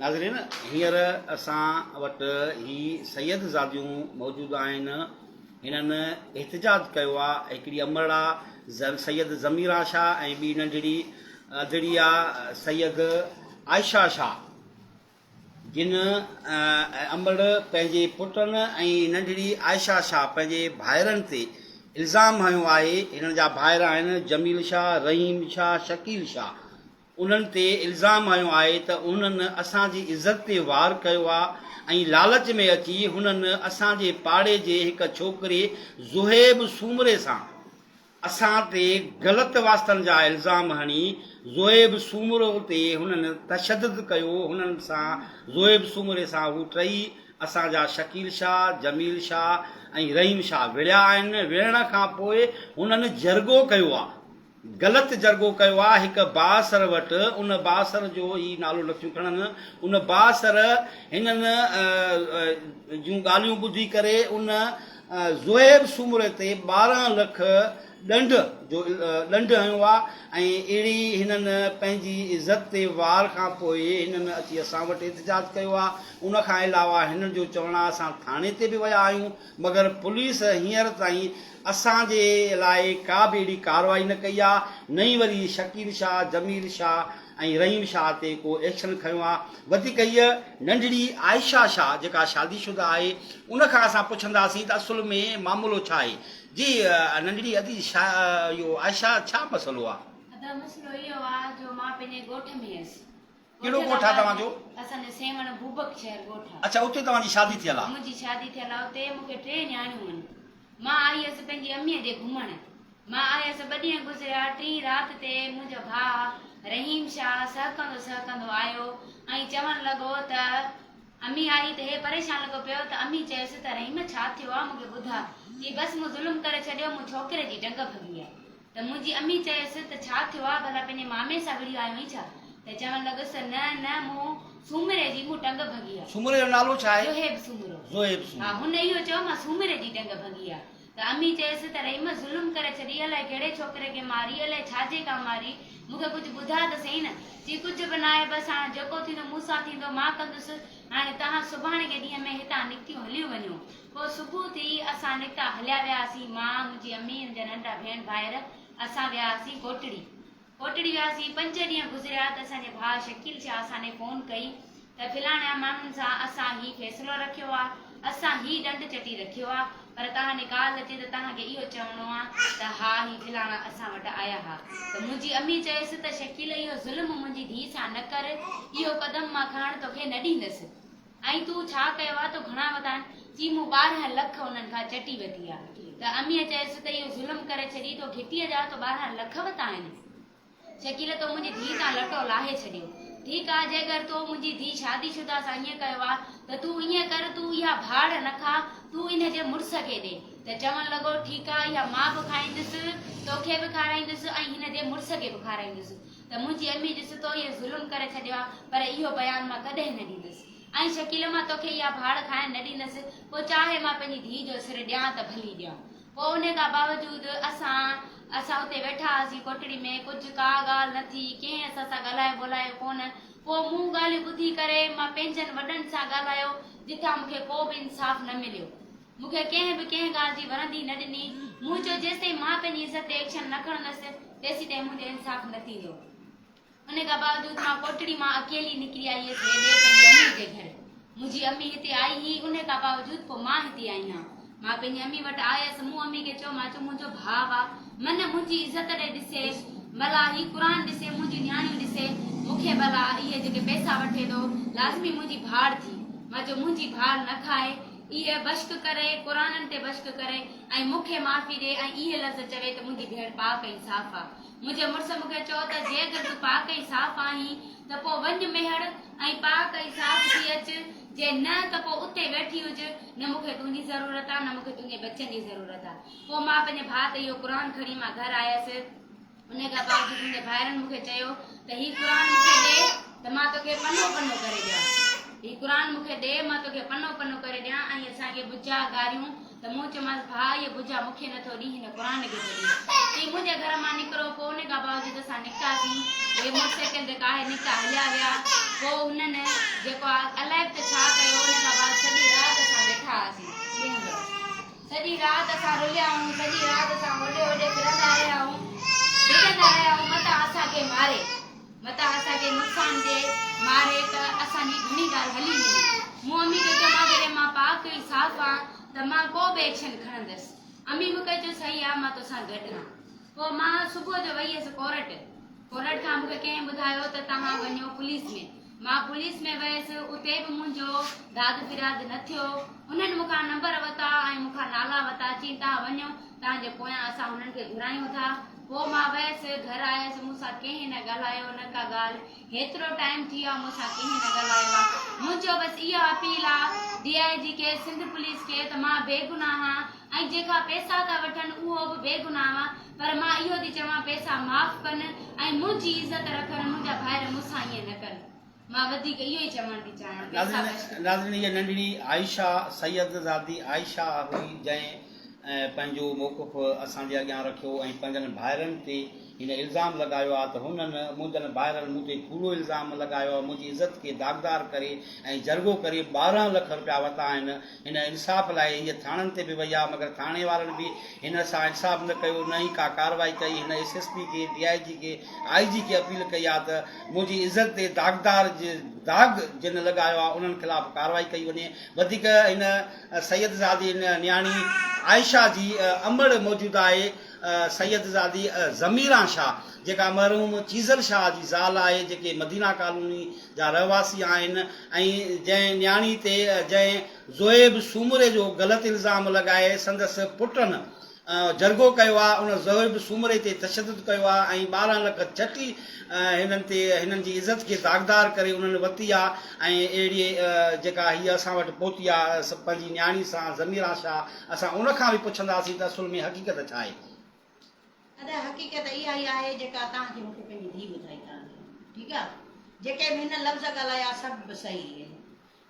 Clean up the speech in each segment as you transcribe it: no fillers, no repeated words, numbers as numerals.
ناظرين هينئر اسان وٽ هي سيد زاديون موجود آهن هنن احتجاج ڪيو آ هڪڙي امرڙا سيد ضميرا شاهه ۽ ٻي ننڍڙي اڌڙي آ سيد عائشه شاهه جن امڙ پنهنجي پٽن ۽ ننڍڙي عائشه شاهه پنهنجي ڀائرن تي الزام هنيو آهي هنن جا ڀائر آهن جميل شاهه رحيم شاهه شڪيل شاهه انهن تي الزام هنيو آهي ته انهن اسان جي عزت تي وار ڪيو آهي ۽ لالچ ۾ اچي هنن اسان جي پاڙي جي هڪ ڇوڪري زوهيب سومري سان اسان تي غلط واسطن جا الزام هڻي زوهيب سومرو تي هنن تشدد ڪيو هنن سان زوهيب سومري سان هو ٽئي اسان جا شڪيل شاهه، جميل شاهه ۽ رحيم شاهه وڙهيا آهن وڙهڻ کان پوء هنن جرڳو ڪيو آهي. غلط جرڳو ڪيو آ هڪ بااثر وٽ ان بااثر جو هي نالو نٿيون کڻن ان بااثر هنن جون ڳالهيون ٻڌي ڪري ان زوهيب سومري تي 12 لک ڏنڊ جو ڏنڊ هنيو آ ۽ اهڙي هنن پنهنجي عزت تي وار کان پوء هنن اچي اسان وٽ احتجاج ڪيو آ ان کان علاوه هنن جو چوڻ آ اسان ٿاڻي تي به ويا آهيون مگر پوليس هينئر تائين اسان جي لاء ڪا به اهڙي ڪارروائي نه ڪئي آ نه ئي وري شڪيل شاهه، جميل شاهه ۽ رحيم شاهه تي ڪو ايڪشن کنيو آ. وڌيڪ هيء ننڍڙي عائشه شاهه جيڪا شادي شده آهي ان کان اسان پڇنداسين ته اصل ۾ معاملو ڇا آهي. جي ننڍڙي ادي اهو عائشه ڇا مسئلو آ؟ ادا مسئلو اهو آ جو مان پنهنجي ڳوٺ ۾ هيس ڪهڙو ڳوٺ آ توهان جو؟ اسان جو سيوهڻ بوبڪ شهر ڳوٺ آ. اڇا اتي توهان جي شادي ٿيل آ. منهنجي شادي ٿيل آ اتي مون کي ٽي نياڻيون آهن. مان آئي هيس پنهنجي اميء ڏي گهمڻ. مان آيس ٻه ڏينهن گذريا ٽين رات تي منهنجو ڀاء رحيم شاهه سهڪندو سهڪندو آيو ۽ چوڻ لڳو ته امي آئي ته هي پريشان لڳو پيو ته امي چيس ته رحيم ڇا ٿيو آ مون کي ٻڌاء. چي بس مون ظلم ڪري ڇڏيو مون ڇوڪري جي ٽنگ ڀڳي آ. ته منهنجي امي چيس ته ڇا ٿيو آ ڀلا پنهنجي مامي سان وڙهي آيو آهين ڇا؟ ته چوڻ لڳس نه نه مون سومري جي مون ٽنگ ڀڳي آ. سومري جو نالو ڇا آهي؟ زوهيب سومرو. زوهيب سومرو. ها هن اهو چيو مان سومري جي ٽنگ ڀڳي آ. ته امي چيس ته رحيم ظلم ڪري ڇڏي الائي ڪهڙي ڇوڪري کي ماري الائي ڇا جي ڪا ماري مون کي ڪجهه ٻڌاء ته سهي نه. چي ڪجهه به ناهي بس هاڻ جيڪو ٿيندو مون سان ٿيندو مان ڪندس هاڻي توهان سڀاڻي ڏينهن ۾ هتان نڪتيون هليون وڃو. پوء صبح ٿي اسان نڪتا هليا وياسين، مان، منهنجي امي، منهنجا ننڍا ڀيڻ ڀائر، اسان وياسين ڪوٽڙي. ڪوٽڙي وياسين، پنج ڏينهن گذريا ته اسان جي ڀاء شڪيل شاهه اسان ڏي فون ڪئي ته فلاڻيان ماڻهن سان اسان هي فيصلو رکيو آ، اسان هي ڏنڊ چٽي رکيو آ، پر توهان ڏي ڪال اچي ته توهان کي اهو چوڻو آ ته ها هي فلاڻا اسان وٽ آيا ها ته منهنجي امي چيس ته شڪيل اهو ظلم منهنجي ڌيء سان نه ڪر، اهو قدم مان کڻڻ توکي نه ڏيندس. ۽ تون ڇا ڪيو آ، تو گهڻا وتا آهن؟ چي مون 12 لک انهن کان چٽي وتي آ. ته اميء چيس ته اهو ظلم ڪري ڇڏي، تو گهٽيء جا تو 12 لک وتا آهن؟ شڪيل تو منهنجي ڌيء تان لٽو لاهي ڇڏيو. ٺيڪ آ، جيڪر تو منهنجي ڌيء شادي شده سان ائين ڪيو آ ته تون ائين ڪر، تون اها ڀاڙ نه کاء، تون ان جي مڙس کي ڏي. ته چوڻ لڳو، ٺيڪ آ، اها مان به کائيندس، توکي به کارائيندس ۽ هن جي مڙس کي به کارائيندس. ته منهنجي امي ڏس تو اهو ظلم ڪري ڇڏيو آ پر اهو بيان مان ڪڏهن نه ڏيندس ۽ شڪيل مان توکي اها ڀاڙ کائڻ نه ڏيندس پوء چاهي مان پنهنجي ڌيء جو سر ڏيان ته ڀلي ڏيان. پوء انهي کان باوجود اسان اسان اتي ويٺا هئاسين ڪوٽڙي ۾ ڪجهه ڪا ڳالهه نه ٿي ڪنهن اسان سان ڳالهايو ٻولايو ڪونه پوء مون ڳالهيون ٻڌي ڪري مان پنهنجن وڏن سان ڳالهايو جتان مون کي ڪو به انصاف نه مليو. مون کي ڪنهن به ڪنهن ڳالهه جي ورندي نه ڏني. مون چيو جيستائين مان پنهنجي عزت تي ايڪشن نه کڻندس تيسيتائين منهنجو انصاف نه ٿيندو. ان کان باوجود مان ڪوٽڙي مان اڪيلي نڪري آئي هيس هيڏي پنهنجي امي جي گهر. منهنجي امي هتي آئي هئي ان کان باوجود پوء مان هتي آئي هان. مان پنهنجي امي وٽ آيس مون امي کي چيو مان چيو منهنجو ڀاء آ من منهنجي عزت ڏي ڏسي ڀلا هي قرآن ڏسي منهنجون نياڻيون ڏسي مون کي ڀلا اهي جيڪي پئسا وٺي ٿو لازمي منهنجي ڀاڙ ٿي. مان چيو منهنجي ڀاڙ نه کائي. اهي بشڪ ڪري، قرآنن تي بشڪ ڪري ۽ مون کي معافي ڏي ۽ اهي لفظ چوي ته منهنجي ڀيڻ پاڪ ۽ صاف آ. منهنجي مڙس مون کي چيو ته جيڪر تون پاڪ ۽ صاف آهين ته پوء وڃ ميهڙ ۽ پاڪ ۽ صاف ٿي اچ، جي نه ته پوء اتي ويٺي هج، نه مون کي تنهنجي ضرورت آ نه مون کي تنهنجي ٻچن جي ضرورت آ. پوء مان پنهنجي ڀاء تي اهو قرآن کڻي مان گهر آيس. انهيء کان باوجود منهنجي ڀائرن مون کي چيو ته هي قرآن مون کي ڏي ته مان توکي پنو پنو ڪري ڏيان. هي قرآن مون کي ڏي، مان توکي پنو پنو ڪري ڏيان ۽ اسان کي بجا گاريون ته مون چيومانس ڀاء اهي بجا مون کي نٿو ڏين هن قرآن کي ٿو ڏين. چي منهنجي گهر مان نڪرو. پوء ان کان باوجود اسان نڪتاسين. اهي موٽر سائيڪل تي ڪاهي نڪتا هليا ويا. پوء هنن جيڪو. سڄي رات اسان رليا آهيون، سڄي رات اسان هوڏي هوڏي ڦرندا رهيا آهيون، ڊڄندا رهيا آهيون متان اسان کي ماري، متان اسان کي نقصان ڏئي، ماري ته اسان جي گهڻي ڳالهه هلي ويندي. مون امي کي چيو مان جڏهن مان پاڪ ۽ صاف آهيان ته مان ڪو به ايڪشن کڻندس. امي مون کي چيو صحيح آ مان توسان گڏ آهيان. پوء مان صبح جو وئي هيس ڪورٽ. ڪورٽ کان مون کي ڪنهن ٻڌايو ته توهان وڃو پوليس ۾. مان پوليس ۾ ويس، اتي به منهنجو داد فرياد نه ٿيو. انهن مون کان نمبر وتا ۽ مون کان نالا وتا، چين توهان وڃو، توهان جي پويان اسان هنن کي گهرايون ٿا. پوء مان ويس، گهر آيس، مون سان ڪنهن نه ڳالهايو، نه ڪا ڳالهه. هيترو ٽائيم ٿي ويو آ مون سان ڪنهن نه ڳالهايو آ. منهنجو بس اها اپيل آ ڊي I جي کي، سنڌ پوليس کي ته مان بيگناهه آهيان ۽ جيڪا پئسا ٿا وٺن اهو به بيگناهه آ پر مان اهو ٿي چوان پئسا معاف ڪن ۽ منهنجي عزت رکن منهنجا ڀائر مون سان ائين نه ڪن مان وڌيڪ اهو ئي چوڻ ٿي چاهيان پئسا بخش ڪن. ناظرين هيء ننڍڙي عائشه سيد زادي عائشه هئي جنهن پنهنجو موقف اسان جي اڳيان رکيو ۽ پنهنجن ڀائرن تي هن الزام لڳايو آهي ته هنن منهنجن ڀائرن مون تي ڪوڙو الزام لڳايو آهي منهنجي عزت کي داغدار ڪري ۽ جرڳو ڪري 12 لک رپيا ورتا آهن هن انصاف لاء هيء ٿاڻن تي به وئي آهي مگر ٿاڻي وارن به هن سان انصاف نه ڪيو نه ئي ڪا ڪارروائي ڪئي هن ايس ايس پي کي ڊي I جي کي آء جي کي اپيل ڪئي آهي ته منهنجي عزت تي داغدار داغ جن لڳايو آهي انهن خلاف ڪارروائي ڪئي وڃي وڌيڪ هن سيد زادي نياڻي عائشه جي امڙ موجود آهي سيد زادي ضميران شاهه جيڪا مرحوم چيزل شاهه جي زال آهي جيڪي مدينه ڪالوني جا رهواسي آهن ۽ جنهن نياڻي تي جنهن زوهيب سومري جو غلط الزام لڳائي سندس پٽن جرڳو ڪيو آهي ان زوهيب سومري تي تشدد ڪيو آهي ۽ 12 لک چٽي هنن تي هنن جي عزت کي داغدار ڪري انهن ورتي آهي ۽ اهڙي جيڪا هيء اسان وٽ پهتي آهي پنهنجي نياڻي سان ضميران شاهه اسان ان کان به پڇنداسين ته اصل ۾ حقيقت ڇا آهي. ادا حقيقت اها ئي آهي جيڪا توهان کي مون کي پنهنجي ڌيء ٻڌائي توهان کي ٺيڪ آ جيڪي به هن لفظ ڳالهايا سڀ به صحيح آهن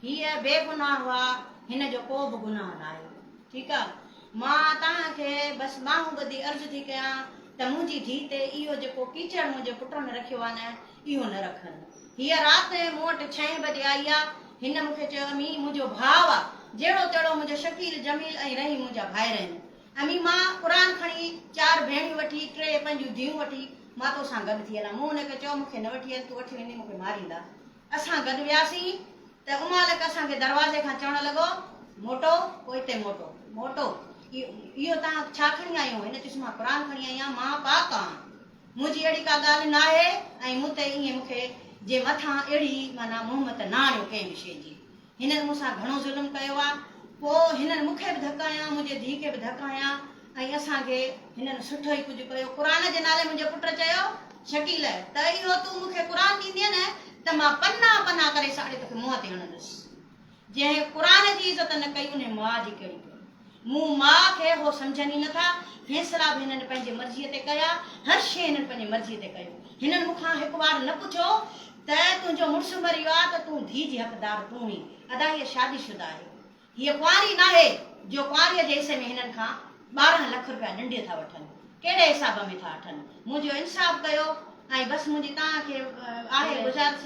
هيء بي گناهه هئا هن جو ڪو به گناهه ناهي ٺيڪ آ مان توهان کي بس ٻانهون ٻڌي عرض ٿي ڪيان ته منهنجي ڌيء تي اهو جيڪو ڪيچڙ منهنجي پٽن رکيو آ نه اهو نه رکن. هيء رات مون وٽ ڇهين بجي آئي آ. هن مون کي چيو، امي، منهنجو ڀاء آ. جهڙو تهڙو منهنجو شڪيل، جميل ۽ رحيم منهنجا ڀائر آهن. امي، مان قرآن کڻي، چار ڀيڻيون وٺي، ٽي پنهنجون ڌيئون وٺي، مان تو سان گڏ ٿي هلان. مون هن کي چيو، مون کي نه وٺي هل، تون وٺي ويندين، مون کي ماريندا. اسان گڏ وياسين ته امالڪ اسان کي دروازي کان چوڻ لڳو، موٽو، پوئتي موٽو، موٽو. اهو توهان ڇا کڻي آيون؟ هن چيس، مان قرآن کڻي آئي آهيان، مان پاڪ آهيان. منهنجي اهڙي ڪا ڳالهه ناهي ۽ مون تي ائين مون کي جي مٿان اهڙي معنيٰ مهمت نه آڻيو ڪنهن به شيء جي. هنن مون سان گهڻو ظلم ڪيو آ. پوء هنن مون کي به ڌڪ هنيا، منهنجي ڌيء کي به ڌڪ هنيا ۽ اسان کي هنن سٺو ئي ڪجهه ڪيو. قرآن جي نالي منهنجي پٽ چيو، شڪيل! ته اهو تون مون کي قرآن ڏيندين نه ته مان پنا پنا ڪري ساڙي توکي منهن تي هڻندس. جنهن قرآن جي عزت نه ڪئي انهي ماء جي ڪهڙي ڪئي. مون ماء کي هو سمجهن ئي نه ٿا. فيصلا به هنن پنهنجي مرضيء تي ڪيا. هر شيء هنن پنهنجي مرضيء تي ڪيو. هنن مون کان هڪ وار نه پڇيو ته تنهنجو مڙس مري ويو آهي ته تون ڌيء جي حقدار تون هين. ادا هيء شادي شده آهي. هيء ڪنواري ناهي جو ڪنواريء جي حصي ۾ هنن کان 12 لک رپيا ڏنڊي ٿا وٺن. ڪهڙي حساب ۾ ٿا اٺن. منهنجو انصاف ڪيو ۽ بس منهنجي توهان کي آهي گذارش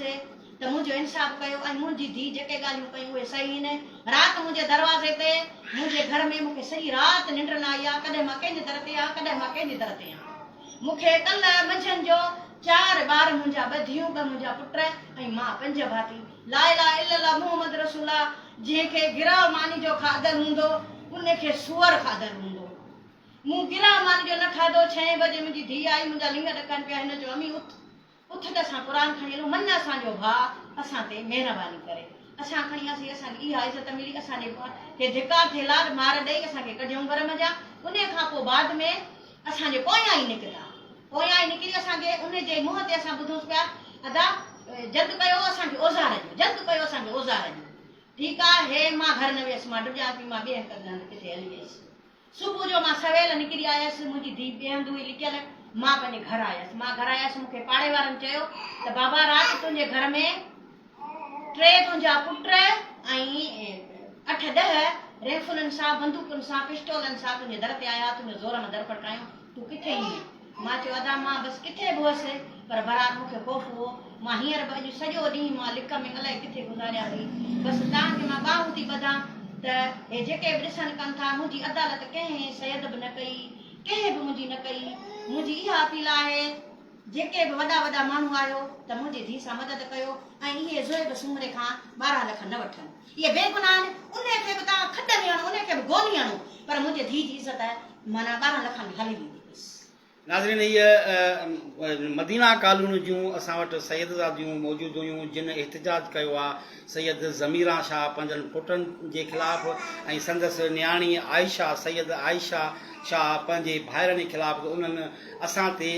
ته منهنجو انصاف ڪيو ۽ منهنجي ڌيء جيڪي ڳالهيون ڪيون اهي صحيح آهن. رات منهنجي دروازي تي منهنجي گهر ۾ مون کي سڄي رات ننڊ نه آئي آهي. ڪڏهن مان ڪنهن جي در تي آهيان ڪڏهن مان ڪنهن جي در تي آهيان. مون کي ڪلهه منجهند جو چار ٻار منهنجا ٻه ڌيئون ٻه منهنجا پٽ ۽ مان پنج ڀاتي لا اله الا الله محمد رسول الله جنهن کي گرهه ماني جو کاڌل هوندو ان کي سوئر کاڌل هوندو. مون گرهه ماني جو نه کاڌو، ڇهين بجي منهنجي ڌيء آئي، منهنجا لڱ ڏڪن پيا، هن چيو امي اٿ، اٿ ته اسان قرآن کڻي هلون، من اسان جو ڀاء اسان تي مهرباني ڪري. اسان کڻي آياسين، اسان کي اها عزت ملي، اسان جي کي ڌڪار ٿيلها مار ڏئي اسان کي ڪڍيائون گهر منجهان، انهيء کان پوء بعد ۾ اسان جي پويان ئي نڪتا، پويان ئي نڪري اسان کي انهي جي منهن تي اسان ٻڌونس پيا، ادا جلد ڪيو اسان کي اوزار ڏيو، جلد ڪيو اسان کي اوزار ڏيو. ٺيڪ آ، هي مان گهر نه ويس، مان ڊڄان پئي، مان ٻئي هنڌ ڪٿي هلي ويس. صبح جو مان سويل نڪري آيس، منهنجي ڌيء ٻئي هنڌ هئي لڪيل، مان پنهنجي گهر آيس. مان گهر آيس، مون کي پاڙي وارن چيو ته بابا رات تنهنجي گهر ۾ ٽي تنهنجا پٽ ۽ اٺ ڏهه ريفلن سان، بندوقن سان، پسٽولن سان تنهنجي در تي آيا، تنهنجو زور مان در کڙڪايون، تون ڪٿي هئين؟ مان چيو ادا مان بس ڪٿي به هئس، پر بهرحال مون کي خوف هو. مان هينئر به اڄ سڄو ڏينهن مان لڪ ۾ الائي ڪٿي گذاريان ٿي. بس توهان کي مان ٻانهون ٿي ٻڌان ته هي جيڪي به ڏسن ڪن ٿا منهنجي عدالت ڪنهن سيد به نه ڪئي ڪنهن به منهنجي نه ڪئي منهنجي اها اپيل آهي جيڪي به وڏا وڏا ماڻهو آهيو ته منهنجي ڌيء سان مدد ڪيو ۽ اهي زويب سومري کان 12 لک نه وٺن اهي بيگناهه آهن انهي کي به توهان کڏ ۾ هڻو انهي کي به گولي هڻو پر منهنجي ڌيء جي عزت معنيٰ 12 لکن ۾ هلي ويندي بس. ناظرين هيء مدينه ڪالوني جون اسان وٽ سيد زاديون موجود هيون جن احتجاج ڪيو آ سيد ضميران شاهه پنهنجن پٽن جي خلاف ۽ سندس نياڻي عائشه سيد عائشه شاهه پنهنجي ڀائرن خلاف ته انهن اسان تي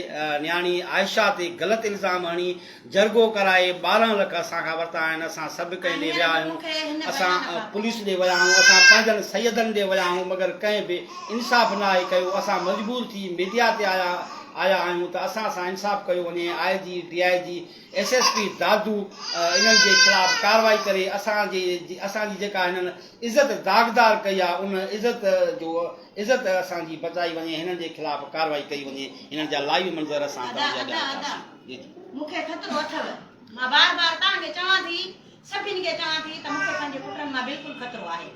نياڻي عائشه تي غلط الزام هڻي جرڳو ڪرائي 12 لک اسان کان ورتا آهن، اسان سڀ ڪنهن ڏي ويا آهيون، اسان پوليس ڏي ويا آهيون، اسان پنهنجن سيدن ڏي ويا آهيون مگر ڪنهن به انصاف ناهي ڪيو، اسان مجبور ٿي ميڊيا تي آيا آيا آهيون ته اسان سان انصاف ڪيو وڃي، I G, D I G, S S P Dadu انهن جي خلاف ڪارروائي ڪري اسان جي اسان جي جيڪا هنن عزت داغدار ڪئي آهي ان عزت جو عزت اسان جي بچائي وڃي هنن جي خلاف ڪارروائي ڪئي وڃي هنن جا لائيو منظر اسان ادا توهان جي ادا اڳيان ادا رکياسين جي جي. مون کي خطرو اٿو مان بار بار توهان کي چوان ٿي سڀني کي چوان ٿي ته مون کي پنهنجي پٽن مان بلڪل خطرو آهي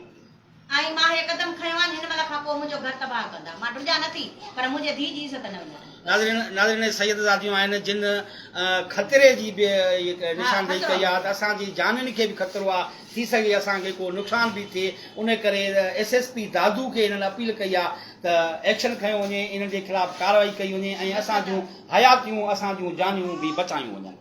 ۽ مان هي قدم کنيو آهن هن مهل کان پوء منهنجو گهر تباهه ڪندا مان ڊڄان نه ٿي پر منهنجي ڌيء جي عزت نه وڃائي. ناظرين ناظرين هي سيد زاديون آهن جن خطري جي به نشاندهي ڪئي آهي ته اسان جي جانين کي به خطرو آهي ٿي سگهي اسان کي ڪو نقصان به ٿئي ان ڪري ايس ايس پي دادو کي هنن اپيل ڪئي آهي ته ايڪشن کنيو وڃي انهن جي خلاف ڪارروائي ڪئي وڃي ۽ اسان جون حياتيون اسان جون جانيون به بچايون وڃن.